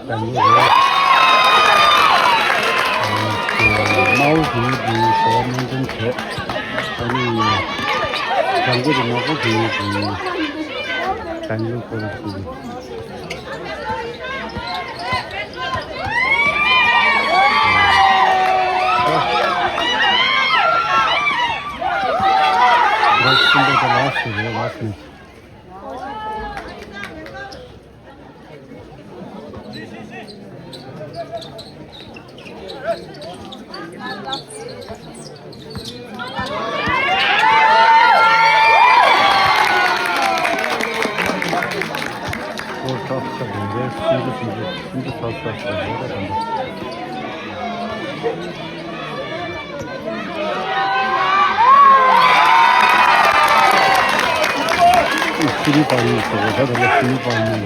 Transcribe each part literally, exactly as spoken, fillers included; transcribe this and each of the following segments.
དང་པོ་རེད། དམར་པོ་གི་གི་ཞོར་སྣེ་འདྲེན་བྱས། ཨ་ནི་དང་པོ་རེད། དམར་པོ་གི་གི་དང་པོ་སྐོར་གྱི། ལགས་སོ། ལགས་སོ། ཤི་ནི་པ་ཡིན་ཟེར་བ་ད་ལྟ་ཤི་ནི་པ་ཡིན།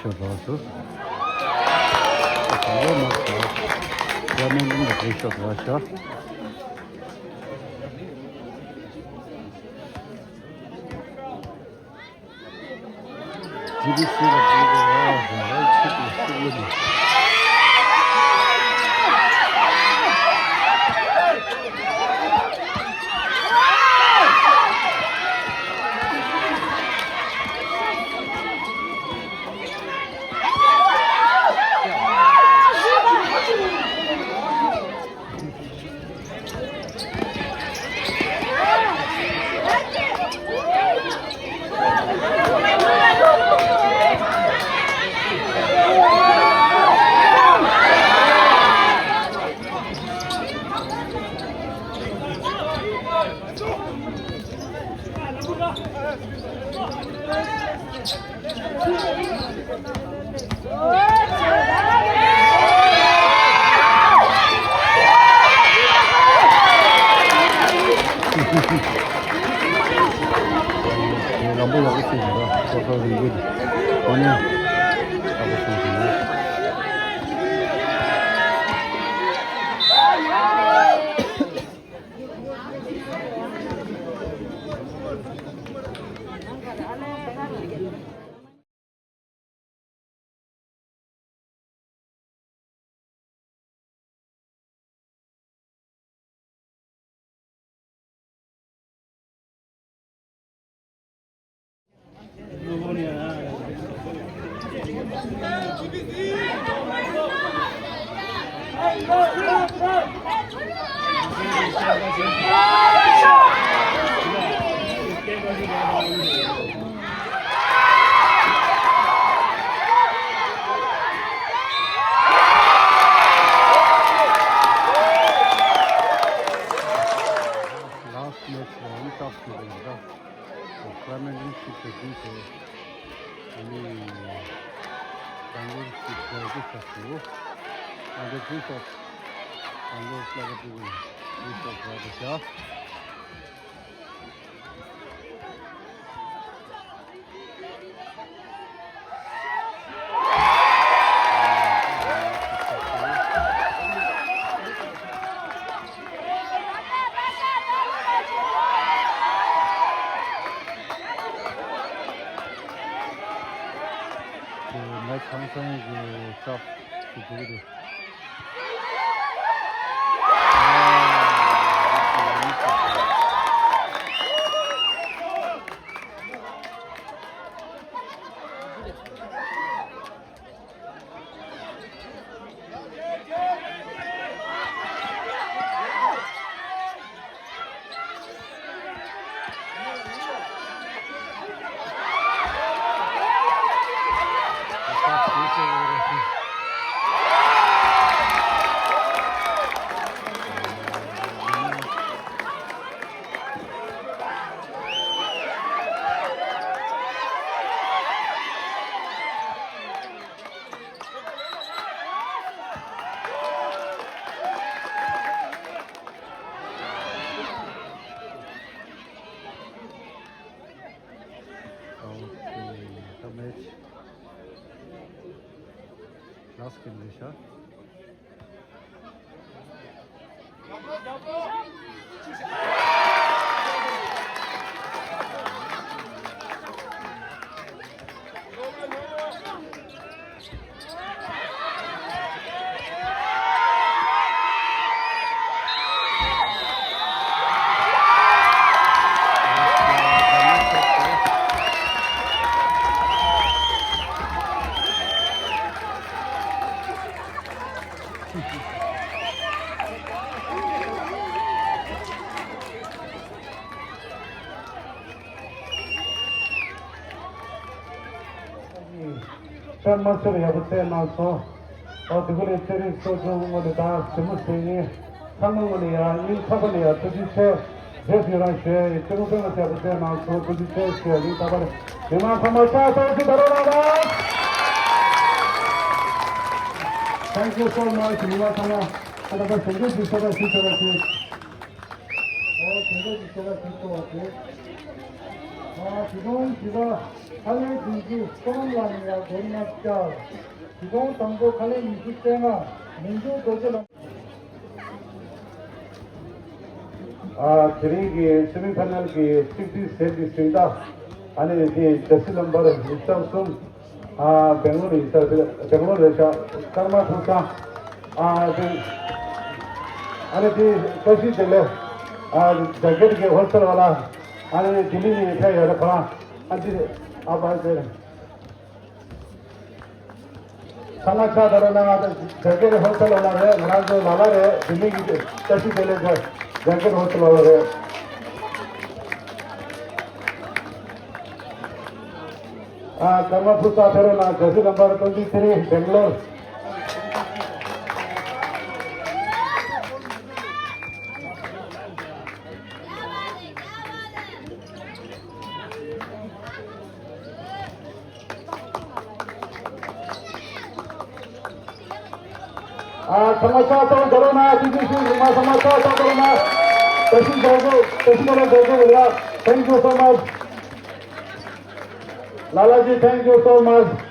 ཤོག་རོགས་སུ། ད་ལོ་མ་ཁ། ཡ་མེན་མིན་ལ་བེད་ཤོག་རོགས་ཤོག་ཇི་བི་སི་ལ་བེད་ཤོག་རོགས་ཤོག་ཤོག་ལ་མ། ལམ་བུ་ཡག་པོ་ཞིག་འདུག་གོ་ས་རིང་པོ་འདུག་གོ་ནས་ཡག་པོ་ཞིག་འདུག Last match ལ་ཡང་སྟབས་བདེ་པོ་འདུག Clementon six to three ཨ་ནི་Bangalore six to two ཨ་འདི་two shot Bangalore ལ་ག་དུས་two shot ར་དུ་བྱ། ང་ཚང་ཚང་གི་སྐབས་སུ་འགྲོ་གི་འདུག Okay, the match. Last game, Risha. ཤར་མ་ཟེར་ཡག་པོ་བཙལ་གནང་སོང་། ཨོ་དེ་གུ་ནས་ཚེ་རིང་སོགས་ཚོ་ངོ་ནས་དང་གཟིགས་མོ་བྱེད་མཁན་ཚང་མ་ངོ་ནས་ཡང་སྙིང་ཐག་པ་ནས་ཡང་ཐུགས་རྗེ་ཆེ། རྗེས་སུ་ཡི་རང་ཞུ་ཡ་ཡིན། ཚེ་རིང་སྟོན་པ་ཚེ་པོ་བཙལ་གནང་སོང་། ཐུགས་རྗེ་ཆེ་ཞུ་ཡ་ཡིན། ད་བར་མི་མང་ཚང་མ་ཕྱག་ཐོག་ཏུ་ད་རོགས་གནང་རོགས། Thank you so much. མི་མང་ཚང་མ་ད་ལྟ་བར་ཞལ་འདོན་གྱི་ཆོ་ག་ཞུ་ཆོག་པ་ཞུ། ཨོ་དེ་འདྲ་གི་ཆོ་ག་ཞུ་ཆོག་པ་ཞུ། ཨ། དེ་དུས་ཀྱི་ཁ་ལན་བདུན་ཅུ་བསོད་ནམས་ལགས་ནས་ཡར་སྒོར་ལྔ་བརྒྱ། དེ་དུས་དང་པོ་ཁ་ལན་ཉི་ཤུ་རྩ་ལྔ། མིང་འཇོག་རྡོ་རྗེ་ལགས། ཨ། དེ་རིང་གི་སེ་མི་ཕ་ནལ་གྱི་གཅིག་སྒྲིལ་ཟེར་གྱི་ཟིང་ད། ཨ་ནི་དེ་ཇར་སི་ནམ་བར་ཉི་ཤུ་རྩ་གསུམ། ཨ། སྦེང་ལོར་ཡིན་ས་རེད། སྦེང་ལོར་རེད་ཤག་ཀརྨ་ཕུག་ཚང་། ཨ། དེ། ཨ་ནི་དེ་བཀྲ་ཤིས་བདེ་ལེགས། ཨ། ཇ་ཀེཊ་གི་ཧོལ་སེལ་བ་ལ། ཨ་ནི་ལྡི་ལི་ནས་ཕེབས་ཡོད་རེད་ཁོ་རང་། ཨ། འདི་ཨ་ཕ་ཟེར། ཚང་མ་ཕྱག་བརྡབ་རོགས་གནང་། ང་ཚོ་ཇ་ཀེཊ་ཧོལ་སེལ་བ་ལ་རེད། ང་རང་ཚོའི་ལ་ལ་རེད། ལྡི་ལི་གི་བཀྲ་ཤིས་བདེ་ལེགས་ཇ་ཇ་ཀེཊ་ཧོལ་སེལ་བ་ལ་རེད། ཨ། ཀརྨ་ཕུག་ཚང་ཕེབས་རོགས་གནང་། ཇར་སི་ནམ་བར་ཊུ་ཝེན་ཊི་ཐི་རི་སྦེང་ལོར། ཨ། ཚང་མ་ཕྱག་ཐོག་འགྲོ་རོགས་གནང་། དེ་དུས་ཤིག་མི་མང་ཚང་མ་ཕྱག་ཐོག་འགྲོ་རོགས་གནང་། བཀྲ་ཤིས་བདེ་ལེགས། བཀྲ་ཤིས་བདེ་ལེགས། Thank you so much. Lala ji, thank you so much.